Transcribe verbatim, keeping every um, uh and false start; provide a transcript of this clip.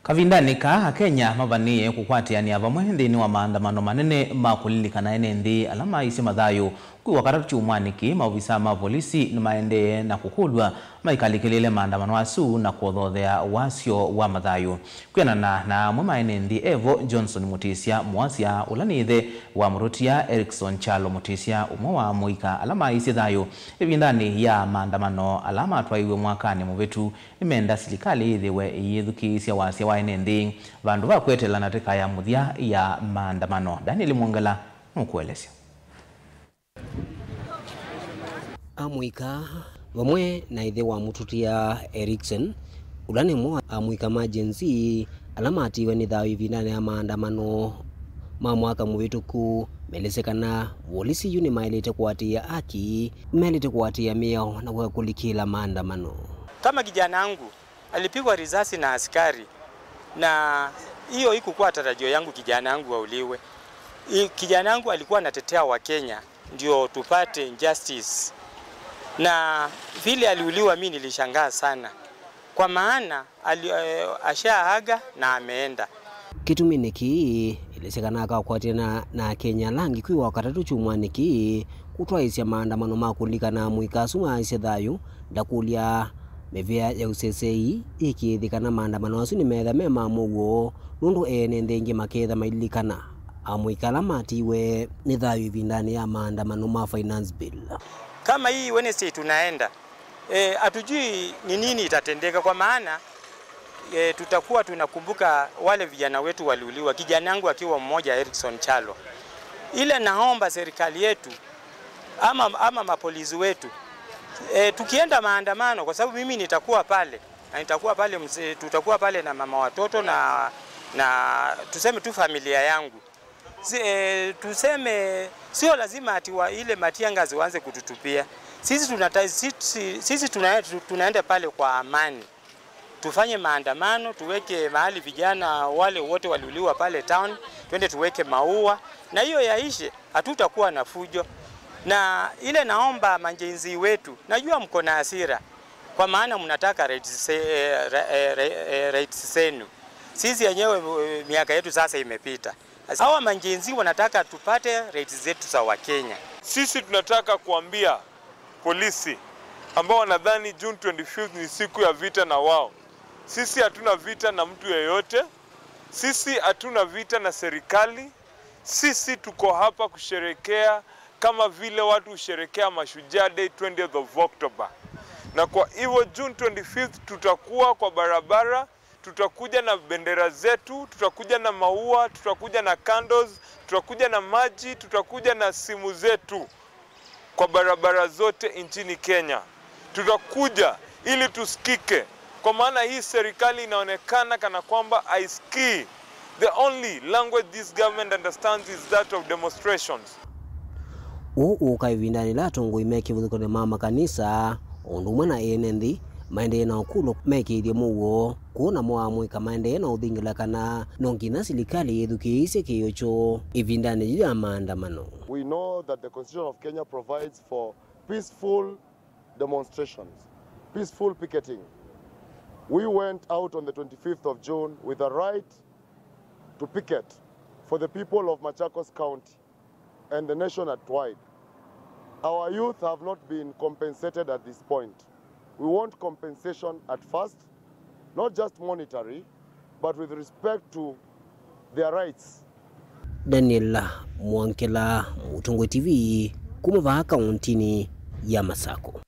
Kavindanĩ kaa, Akenya mavanĩĩe kũkwatĩanĩa vamwe nthĩnĩ wa maandamano manene ma kũlilikana ene nthĩ ala maaisye mathayũ. Kwĩ Wakatatũ kyumwanĩ kĩĩ, maovisaa ma volisi nĩmaendee na kũkũlw'a maikalikĩlĩĩle maandamano asu na kũthothea wasyo wa mathayũ. Kwĩanana na amwe ma ene nthĩ, evo Johnson Mutisya Muasya, ũla nĩ ĩthe wa mũtũtia Erikson Kyalo Mutisya, ũmwe wa amũika ala maaisye thayũ ĩvindanĩ ya maandamano ala matwaiwe mwakanĩ mũvĩtu, nĩmenda silikalĩ yĩthĩwe ĩyĩthukĩĩsya wasya wa ene nthĩ vandũ va kweteela ndatĩka ya mũthya ya maandamano. Daniel Mwongela nũkũelesya. Amũika vamwe na ĩthe wa mũtũtia Erikson, ũla nĩ ũmwe wa amũika ma Gen Z ala matiwe nĩ thayũ ĩvindanĩ ya maandamano ma mwaka mũvĩtũku, melesye kana volisi yu nĩmaĩlĩte kũatĩĩa aki, maĩlĩte kũatĩĩa mĩao na kũka kũlikĩla maandamano. Kama kijana wangu alipigwa risasi na askari, na hiyo ikukuwa tarajio yangu kijana wangu auliwe. I-, kijana wangu alikuwa anatetea wa Kenya ndio tupate justice, na vile aliuliwa, mi nilishangaa sana, kwa maana ali-, eh, ashaaga na ameenda. Kĩtumi nĩ kĩĩ, elesya kana akakwatĩana na Akenya ala angĩ kwĩ Wakatatũ kyumwanĩ kĩĩ kũtwaĩĩsya maandamano ma kũlilikana amũika asu maaisye thayũ, ndakũlya mĩvĩa ya ũseseĩ ĩkĩĩthĩ kana maandamano asu nĩmeetha me ma mũuo, nũndũ ene nthĩ aingĩ makeetha malilikana amũika ala matiwe nĩ thayũ ĩvindanĩ ya maandamano ma Finance Bill. Kama hii Wednesday tunaenda, eh, hatujui ni nini itatendeka, kwa maana, eh, tutakuwa tunakumbuka wale vijana wetu waliuliwa, kijana yangu akiwa mmoja, Erikson Kyalo. Ile naomba serikali yetu ama, ama mapolisi wetu, eh, tukienda maandamano, kwa sababu mimi nitakuwa pale, na nitakuwa pale mse-, tutakuwa pale na mama watoto na, na tuseme tu familia yangu. Si, eh, tuseme sio lazima ati wa ile matiangasi waanze kututupia. Sisi tunata-, sisi, sisi tuna-, tunaenda pale kwa amani. Tufanye maandamano, tuweke mahali vijana wale wote waliuliwa pale town, twende tuweke maua. Na hiyo yaishe, hatutakuwa na fujo. Na ile naomba ma Gen Z wetu, najua mko na hasira, kwa maana mnataka rights ze-, eh, ra-, eh, ra-, eh, rights zenu. Sisi yenyewe, eh, miaka yetu sasa imepita. Hawa ma Gen Z wanataka tupate rights zetu za Wakenya. Sisi tunataka kuambia polisi ambao wanadhani June twenty-fifth ni siku ya vita na wao. Sisi hatuna vita na mtu yeyote. Sisi hatuna vita na serikali. Sisi tuko hapa kusherekea kama vile watu husherekea Mashujaa Day, twentieth of October. Na kwa hivyo June twenty-fifth tutakuwa kwa barabara, tutakuja na bendera zetu, tutakuja na maua, tutakuja na candles, tutakuja na maji, tutakuja na simu zetu kwa barabara zote nchini Kenya. Tutakuja ili tusikike, kwa maana hii serikali inaonekana kana kwamba haisikii. The only language this government understands is that of demonstrations. Ũũ ũka ĩvindanĩ la atongoi me kĩvathũkany'o ma makanisa, o ũndũ ũmwe na ene nthĩ, maendee na ũkũlwa mekĩĩthye mũuo, kũu namo amũika maendee na ũthingĩla kana no nginya silikalĩ yĩthukĩĩsye kĩĩo kyoo ĩvindanĩ yĩu ya maandamano. We know that the Constitution of Kenya provides for peaceful demonstrations, peaceful picketing. We went out on the twenty-fifth of June with a right to picket for the people of Machakos County and the nation at wide. Our youth have not been compensated at this point. We want compensation at first, not just monetary, but with respect to their rights. Daniel Mwongela, Mũtongoi T V, kuma vaa kauntinĩ ya Masako.